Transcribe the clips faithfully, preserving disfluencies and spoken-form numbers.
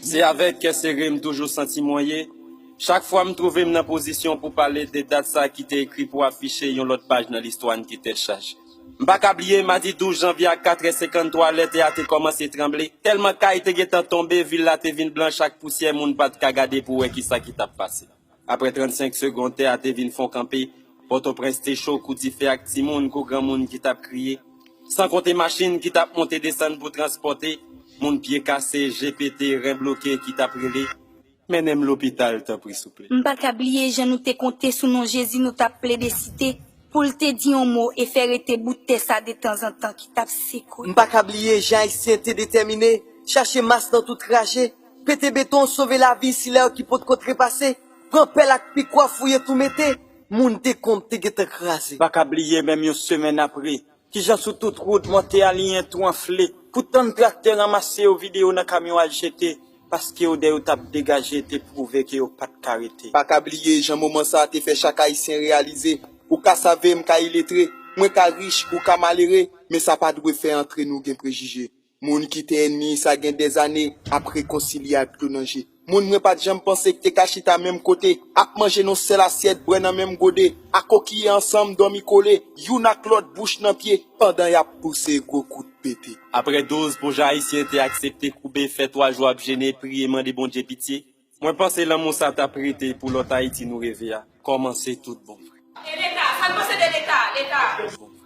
Se avèk kè sere m toujou santi mwen ye. Chak fwa m twouve m nan pozisyon pou pale de dat sa ki te ekri pou afiche yon lòt paj nan listwa n ki tèt chaje. M pa ka bliye madi douz janvye a katrè senkanntwa lè tè a te kòmanse tranble. Tèlman kay te gentan tonbe, vil la te vin blanch ak pousyè, moun pa t ka gade pou wè kisa ki t ap pase. Apre trannsenk segonn, tè a te vin fon kanpe. Pòtoprens te cho kou dife ak timoun kou granmoun ki t ap kriye. San konte machin ki t ap monte desann pou transpòte. Moun pye kase, je pete, ren bloke ki t ap rele. Mennen m lopital, tanpri, souple. M pa ka bliye jan nou te konte sou non Jezi nou t ap plede site, pou l te di yon mo e fè rete bout tè sa detanzantan ki t ap sekwe. M pa ka bliye jan Ayisyen te detèmine, chache mas nan tout raje, pete beton, sove lavi silè ki potko trepase, pran pèl ak pikwa, fouye tou mete, moun dekonm te gentan kraze. M pa ka bliye menm yon semèn apre, kijan sou tout wout monte aliyen tou anfle, pou tann traktè ranmase yo, vide yo nan kamyon al jete, paske odè yo t ap degaje te pwouve ke yo pa t ka rete. Pa ka bliye jan moman sa a te fè chak Ayisyen reyalize, ou ka save, m ka iletre, mwen ka rich, ou ka malere, men sa pa dwe fè antre nou gen prejije. Moun ki te ènmi sa gen dèzane ap rekonsilye ak dlo nan je. Moun mwen pa t janm panse k te ka chita menm kote, ap manje nan sèl asyèt, bwè nan menm gode, akokiye ansanm, dòmi kole, youn ak lòt, bouch nan pye, pandan y ap pouse gwo kout pete. Apre douz, pwojè ayisyen te aksepte koube, fè twa jou ap jene, priye, mande Bondye pitye. Mwen panse lanmou sa t ap rete pou lòt Ayiti nou reve a kòmanse tout bon vre. E Leta, sa n panse de Leta? Leta.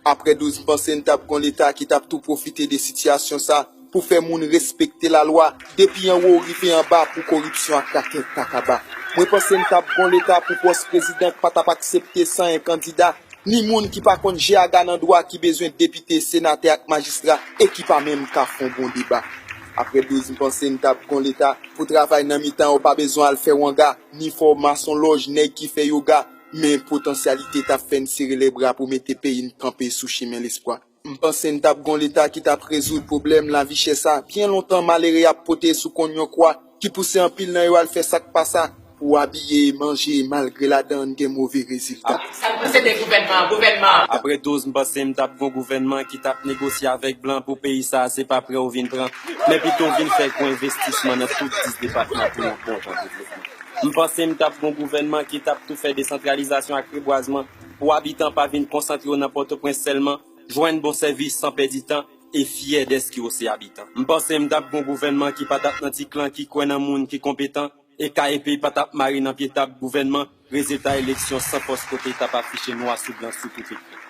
Apre douz, m panse n t ap gon Leta ki t ap tou pwofite de sitiyasyon sa pou fè moun respekte lalwa, depi anwo rive anba, pou koripsyon ak lakèt ta kaba. Mwen panse n t ap gon Leta pou pòs prezidan k pa t ap aksepte san en kandida, ni moun ki pa konn je aga nan dwa ki bezwen depite, senatè ak majistra e ki pa menm ka fè yon bon deba. Apre douz, m panse n t ap gon Leta pou travay nan mitan, ou pa bezwen al fè wanga, ni fè w masonlòj, nèg ki fè yoga, men potansyalite t ap fè n sere lèbra pou mete peyi n kanpe sou chimen lespwa. M panse n t ap gon Leta ki t ap rezoud pwoblèm lavi chè sa, byen lontan malere y ap pote sou konn yon kwa, ki pouse anpil nan yo al fè sa k pa sa, pou abiye, manje, malgre ladan n gen move rezilta. Sa n panse de gouvènman an? Gouvènman an. Apre douz, m panse m t ap gon gouvènman ki t ap negosye avèk blan pou peyi sa a, se pa prè ou vin pran, men pito w vin fè gwo envestisman nan tout dis depatman pou yon bon jan devlopman. M panse m t ap gon gouvènman ki t ap tou fè desantralizasyon ak rebwazman pou abitan pa vin konsantre yo nan Pòtoprens sèlman, jwenn bon sèvis san pèdi tan e fyè dèske yo se abitan. M panse m t ap gon gouvènman ki pa t ap nan ti klan ki kwè nan moun ki konpetan e ka epe pa t ap mare nan pye tab gouvènman, rezilta eleksyon san fòs kote t ap afiche nwa sou blan sou tout ekran.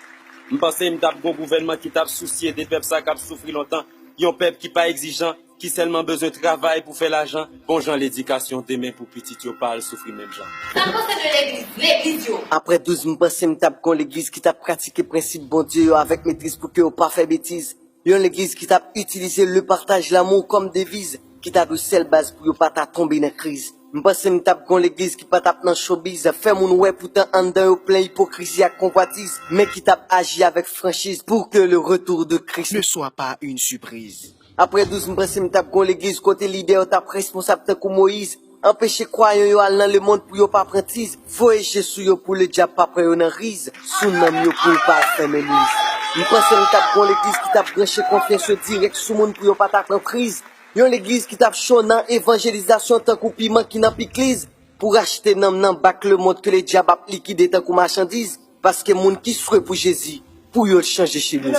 M panse m t ap gon gouvènman ki t ap sousye de pèp sa k ap soufri lontan, yon pèp ki pa egzijan, ki sèlman bezwen travay pou fè lajan, bon jan ledikasyon demen pou pitit yo pa al soufri menm jan. Sa n panse de legliz, legliz yo? Apre douz, m panse m t ap gon legliz ki t ap pratike prensip Bondye yo avèk metriz pou ke yo pa fè betiz. Yon legliz ki t ap itilize le partage l'amour kòm deviz, ki ta dwe sèl baz pou yo pa ta tonbe nan kriz. M panse m t ap gon legliz ki pa t ap nan showbiz, fè moun wè poutan anndan yo plen ipokrizi ak konvwatiz, men ki t ap aji avèk franchiz pour que le retour de Christ ne soit pas une surprise. Apre douz, m panse m t ap gon legliz kote lidè yo t ap responsab tankou Moyiz, anpeche kwayan yo al nan lemonn pou yo pa pran tiz, voye je sou yo pou ledyab pa pran yo nan riz, sou nanm yo pou l pa al fèmen miz. M panse m t ap gon legliz ki t ap branche konfyans yo dirèk sou moun pou yo pa ta pran kriz. Yon legliz ki t ap cho nan evanjelizasyon tankou piman ki nan pikliz, pou rachte nanm nan bak lemond ke ledyab ap likide tankou machandiz, paske moun ki swe pou Jezi, pou yo l chanje chemiz.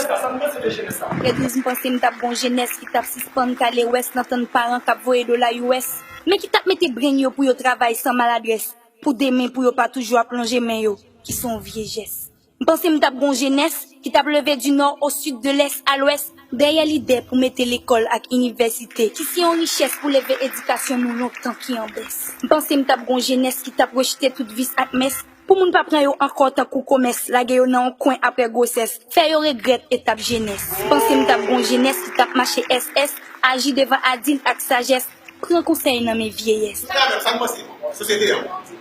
Legliz, m panse m t ap gon jenès ki t ap sispann kale wès nan tann paran k ap voye dola U S, men ki t ap mete brenn yo pou yo travay san maladrès, pou demen pou yo pa toujou ap lonje men yo, ki se yon vye jès. M panse m t ap gon jenès ki t ap leve du nord au sud, de l'est à l'ouest, dèyè lide pou mete lekòl ak inivèsite, ki se yon richès pou leve edikasyon nou lontan ki an bès. M panse m t ap gon jenès ki t ap rejte tout vis ak mès, pou moun pa pran yo ankò tankou komès, lage yo nan yon kwen apre gwosès, fè yo regrèt etap jenès. M panse m t ap gon jenès ki t ap mache S S, aji devan adilt ak sajès, pran konsèy nan men vyeyès.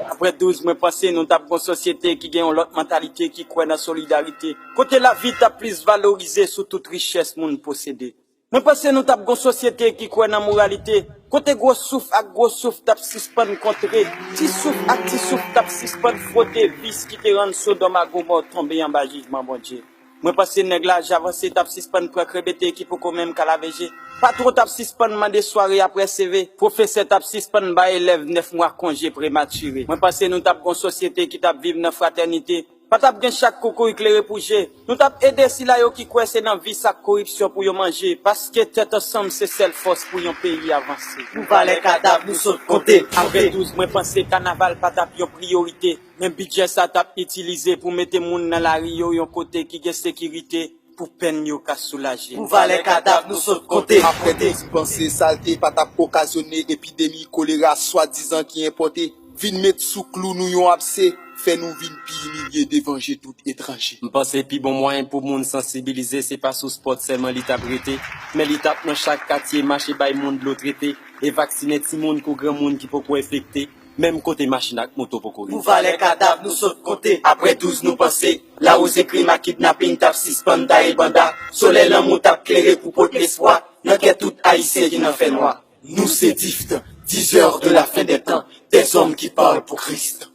Apre douz, mwen panse nou t ap gon sosyete ki gen yon lòt mantalite, ki kwè nan solidarite, kote lavi t ap plis valorize sou tout richès moun posede. Mwen panse nou t ap gon sosyete ki kwè nan moralite, kote gwo souf ak gwo souf t ap sispann kontre, ti souf ak ti souf t ap sispann fwote, vis ki te rann Sodòm ak Gomò tonbe anba jijman Bondye. Mwen panse nèg laj avanse t ap sispann pran krebete ki poko menm ka lave je. Patwon t ap sispann mande sware apre seve. Pwofesè t ap sispann bay elèv nèf mwa konje prematire. Mwen panse nou t ap gon sosyete ki t ap viv nan fratènite. Pa t ap gen chak koukouy klere pou je. Nou t ap ede sila yo ki kwè se nan vis ak koripsyon pou yo manje, paske tèt ansanm se sèl fòs pou yon peyi avanse. Pou valè kadav nou sot konte. Apre douz mwen panse kanaval pa t ap yon priyorite, men bidjè sa t ap itilize pou mete moun nan lari yo yon kote ki gen sekirite, pou pèn yo ka soulaje. Pou valè kadav nou sot konte. Apre douz mwen panse salte pa t ap okazyone epidemi kolera swadizan ki enpòte, vin met sou klou nou yon abse, fè nou vin pi imilye devan je tout etranje. M panse pi bon mwayen pou moun sansibilize se pa sou spòt sèlman li t ap rete, men li t ap nan chak katye mache bay moun dlo trete e vaksinen timoun kou granmoun ki poko enfekte, menm kote machin ak moto poko rive. Pou valè kadav nou sot konte. Apre douz nou panse, lawouze krim ak kidnaping t ap sispann taye banda, solèy lanmou t ap klere pou pot lespwa nan kè tout Ayisyen ki nan fènwa. Nous, c'est Dift, diseurs de la fin des temps, des hommes qui parlent pour Christ.